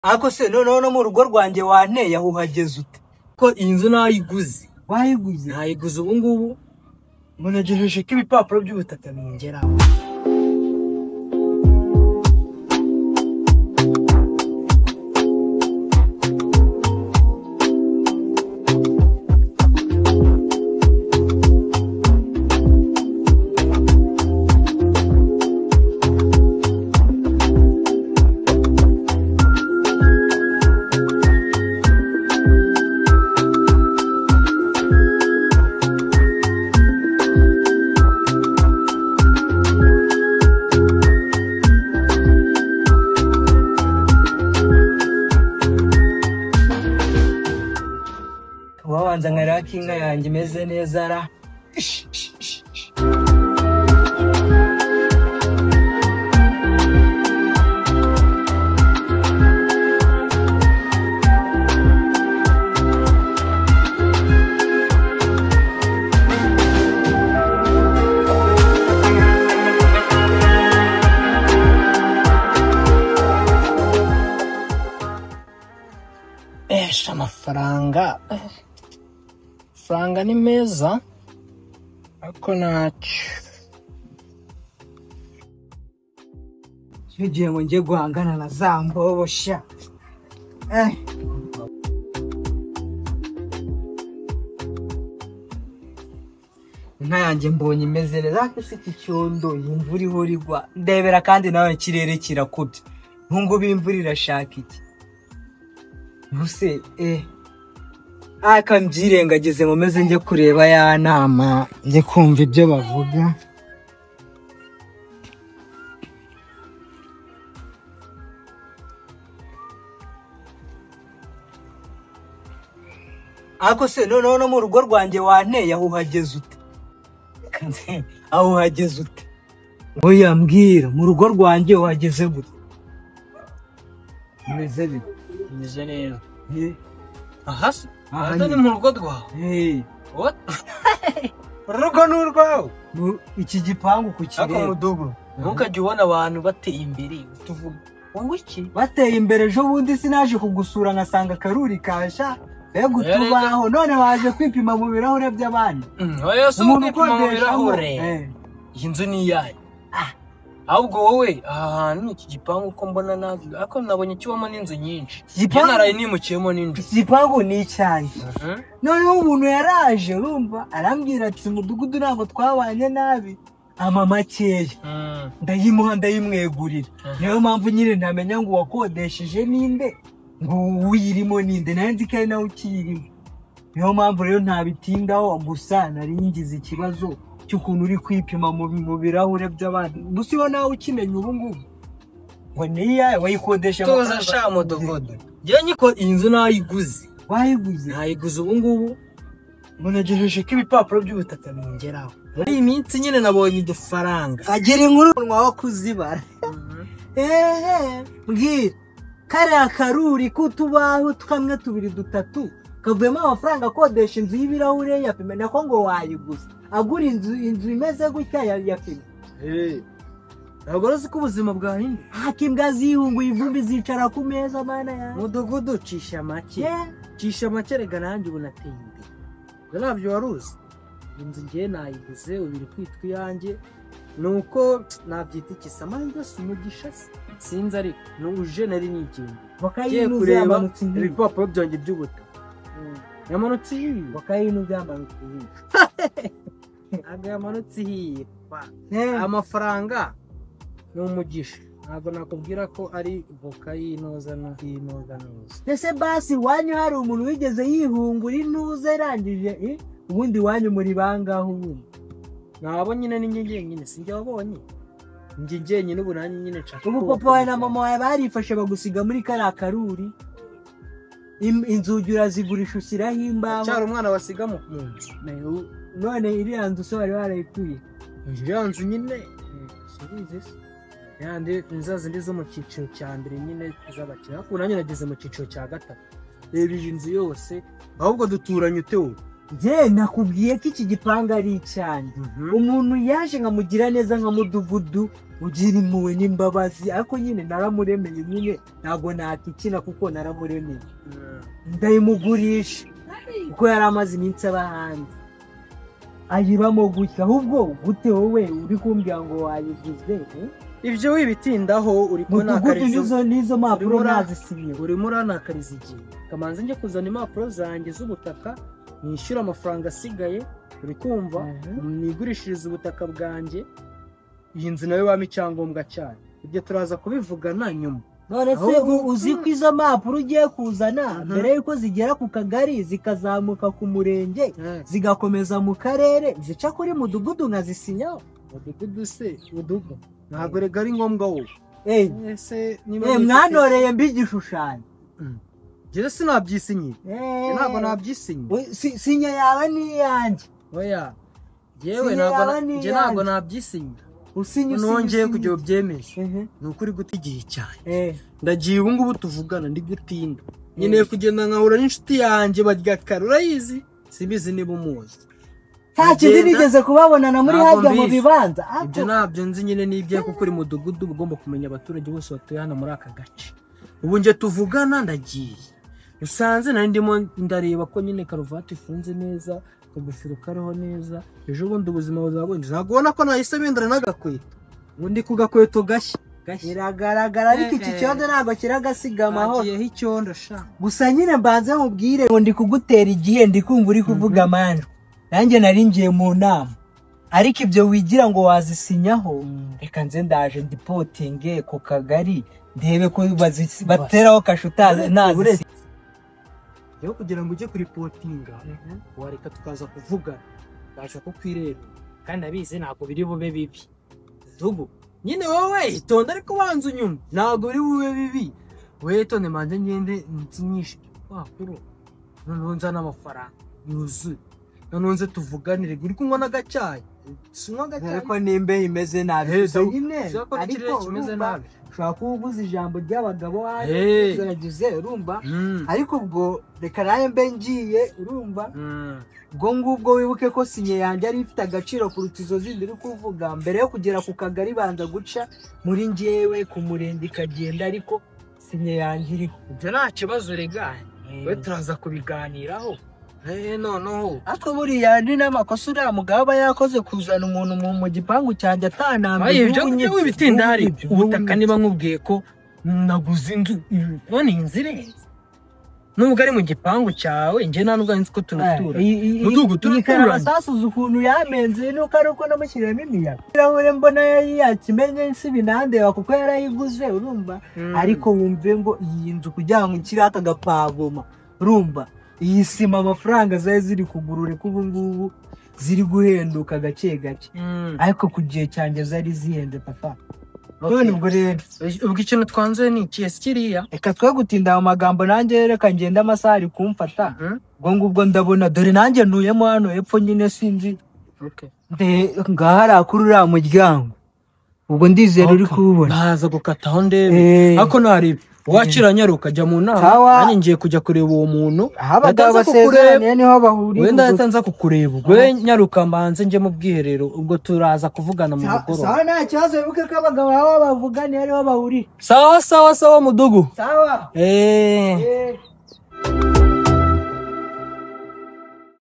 Ako se noneho no mu rugo rwanjye wanteye aho uhageze ute? Ko iyi nzu nayiguze. Wayiguze? Nayiguze ubu ngubu. Munagejeje ko ibipapuro by'ubutaka bingeraho. Wabanza nkaraka inka yanjye imeze neza ra. Esha amafaranga. Amafaranga ni meza ariko ntacyo. Ngiye ngo njye guhangana na za mbobo sha. Inka yanjye mbonye imeze neza ariko si iki cyondo, iyi mvura ihora igwa. Ndebera kandi nawe ikirere kirakubye. Nkungu imvura irashaka iki? Ubuse aka mbyirengagize nkomeze njye kureba ya nama, njye kumva ibyo bavuga. Ako se noneho no mu rugo rwanjye wanteye aho uhageze ute? Aho uhageze ute? Oya mbwira, mu rugo rwanjye uhageze gute? Meze bite? Meze neza. Aha se? Aha ni mu rugo rwawe? What? Urugo ni urwawe? Iki gipangu kukireba. Ako mudugu, ntukajye ubona abantu bateye imbere tuvuga wowe iki? Bateye imbere ejo bundi sinaje kugusura nkasanga akaruri kasha. Mbega utubaho none waje kwipima mu birahure by'abandi. Oya si ukwipima mu birahure. Iyi nzu ni iyanyu. Ahubwo wowe aha hantu iki gipangu uko mbona nabi ariko nabonye kibamo n'inzu nyinshi. Njye naraye nimukiyemo n'inzu. Iki gipangu ni icyanjye. Noneho umuntu yaraje urumva arambwira ati umudugudu ntabwo twabanye nabi ama makeya. Ndayimuha ndayimwegurira. Niyo mpamvu nyine ntamenya ngo uwakodesheje ninde ngo uyirimo ninde, nari nzi ko ari nawe ukiyirimo. Niyo mpamvu rero ntabitindaho gusa nari ngize ikibazo cy'ukuntu uri kwipima mu birahure by'abandi. Gusa iyo nawe ukimenya ubu ngubu ngo ni iyawe wayikodesha amafaranga. Tuza sha mudugudu. Njye nyiko iyi nzu nayiguze. Wayiguze? Nayiguze ubu ngubu. Munagejeje ko ibipapuro by'ubutaka bingeraho. Muri iyi minsi nyine nabonye udufaranga. Agera inkuru umunwa wo kuzibara. Mbwira kariya karuri k'utubaho kamwe tubiri dutatu kavuyemo amafaranga akodesha inzu y'ibirahure ya fime, nako ngo wayiguze agura inzu imeze gutya ya fime. Ntabwo uzi ko ubuzima bwahinduka. Haka imbwa zihunguye ivumbi zicara ku meza mana yanjye. Mudugudu cisha make. Cisha make rega nanjye ubu nateye imbere. Ubwo ntabyo wari uzi. Inzu ngiye nayiguze ubu iri kwitwa iyanjye. Nuko nabyita iki se amahirwe si umugisha se sinzi ariko nuje nari nigendeye. Ngiye kureba ibipapuro byanjye by'ubutaka. Yamanutse ihiye. Wakayinuza yamanutse ihiye. Ntabwo yamanutse ihiye. Amafaranga ni umugisha. Ntabwo nakubwira ko ari voka y'inoza n'inoza noza. Ese basi iwanyu hari umuntu wigeze yihungura intuza irangije ubundi iwanyu muri bangahe ubundi? Nabo nyine ni njye njyenyine sinjye wabonye. Njye njyenyine ubu nanjye nyine nshaka. Ubu papa wawe na mama wawe barifashe bagusiga muri kariya karuri. Inzugi urazigurisha ushyiraho imbaho. Cyari umwana wasiga mu nzu. None iriya nzu se wari warayikuye? Iriya nzu nyine subize se. Yandi zindi zo mu cyiciro cya mbere nyine z'abakire. Ariko nanjye nageze mu cyiciro cya gatatu. Reba iyi nzu yose ahubwo duturanye ute wowe? Njye nakubwiye ko iki gipangu ari icyanjye. Umuntu yaje nkamugira neza nka mudugudu ugira impuhwe n'imbabazi, ariko nyine naramuremeye, nyine ntabwo natikina kuko naramuremeye. Ndayimugurisha kuko yari amaze iminsi aba hanze, ayibamo gutya. Ahubwo gute wowe uri kumbwira ngo wayiguze? Ibyo wibitindaho, uri kunakariza n'izo mpapuro nazisinye. Urimo uranakariza igihe. Kamanzi njye kuzana impapuro zanjye z'ubutaka, nishyura amafaranga asigaye, uri kumva, nigurishiriza ubutaka bwanjye, iyi nzu nayo wampa icyangombwa cyayo. Ibyo turaza kubivugana nyuma. None se uzi ko izo mpapuro ugiye kuzana mbere yuko zigera ku kagari zikazamuka ku murenge zigakomeza mu karere zica kuri mudugudu nkazisinyaho? Mudugudu se mudugudu ntabwo rega ari ngombwa wowe. Mwanoreye mbi igishushanyo. Njye sinabyisinyiye. Ntabwo nabyisinyiye. Sinya yawe ni iyanjye. Oya. Yewe ntabwo nabyisinyiye. Usinye nongeye kugira ubyemeje. Ni ukuri guta igihe cyane. Ndagiye ubu ngubu tuvugana ndi gutinda. Nkeneye kugenda nkahura n'inshuti yanjye barya kare, urayizi? Simbizi niba umuzi. Nta kindi nigeze kubabonana muri hajya mu bibanza. Ibyo ntabyo nzi nyine n'ibye kuko uri mudugudu ugomba kumenya abaturage bose batuye hano muri aka gace. Ubu nje tuvugana ndagiye. Usanze nari ndimo ndareba ko nyine karuvati ifunze neza, akagofero kariho neza, ejo bundi ubuzima buzaba bundi. Ntabwo ubona ko nahise bindura n'agakweto. Ubu ndi ku gakweto gashya. Biragaragara ariko iki cyondo ntabwo kiragasiga amahoro. Hagiyeho icyondo sha. Gusa nyine mbanze nkubwire ngo ndi kugutera igihe, ndi kumva uri kuvuga amanjwe. Nanjye nari ngiye mu nama. Ariko ibyo wigira ngo wazisinyaho, reka nze ndaje ndipotinge ku kagari ndebe ko bateraho kashe utazi. Rero kugira ngo ujye kuripotinga wareka tukaza kuvugana, ndaza kukwireba kandi abizi ntabwo biri bube bibi. Dubu nyine wowe itonde ariko banza unyumve, ntabwo biri bube bibi. Wowe itonde manze ngende nsinyishe impapuro, noneho nzane amafaranga yuzuye, noneho nze tuvuganire. Uri kunywa n'agacyayi? Sinywa agacyayi ariko nimbe imeze nabi nyine, ariko kimeze nabi. Ushobora kuba ubuze ijambo ry'abagabo wagize urumva, ariko ubwo reka nawe mbe ngiye urumva. Ubwo ngubwo wibuke ko sinye yanjye ari ifite agaciro kuruta izo zindi uri kuvuga. Mbere yo kugera ku kagari banza guca muri njyewe ku murenge ikagenda, ariko sinye yanjye iriho. Ibyo nta kibazo rega, we turaza kubiganiraho. Noneho ariko buriya ni n'amakosa uriya mugabo aba yakoze kuzana umuntu mu gipangu cyanjye atanambiye. Ibyo wibitinda hari ubutaka niba nkubwiye ko naguze inzu, none inzu irenze nubwo ari mu gipangu cyawe, njye nta nubwo nzi ko tunatura. Mudugu turaturanye. Sasuze ukuntu yamenze nuko ari uko namushyiriyemo imiyaga. Irahure mbona yakimenye nsi binandeba kuko yarayiguze urumva, ariko wumve ngo iyi nzu kugira ngo nshyire aka gapavoma urumva, iyi sima amafaranga zari ziri kugura ko ubu ngubu ziri guhenduka gake gake, ariko ku gihe cyanjye zari zihenze papa. None ubwo rero ubwo ikintu twanzuye ni iki kiriya? Reka twe gutinda mu magambo, nanjye reka ngende amasaha ari kumfata. Ubwo ngubwo ndabona dore nanjye ntuyemo hano hepfo nyine sinzi ngaha hari kuri uriya muryango, ubwo ndizera uri kuwubona. Naza gukataho ndebe ariko ntarebe wakira nyaruka jya mu nama, nanjye ngiye kujya kureba uwo muntu. Aho abagabo basezeraniye niho bahuriye. Wenda nza kukureba ubwo nyaruka mbanze njye mu bwiherero, ubwo turaza kuvugana mu mugoroba. Sawa nta kibazo, wibuke ko abagabo aho bavuganiye ariho bahuriye. Sawa sawa sawa mudugu. Sawa.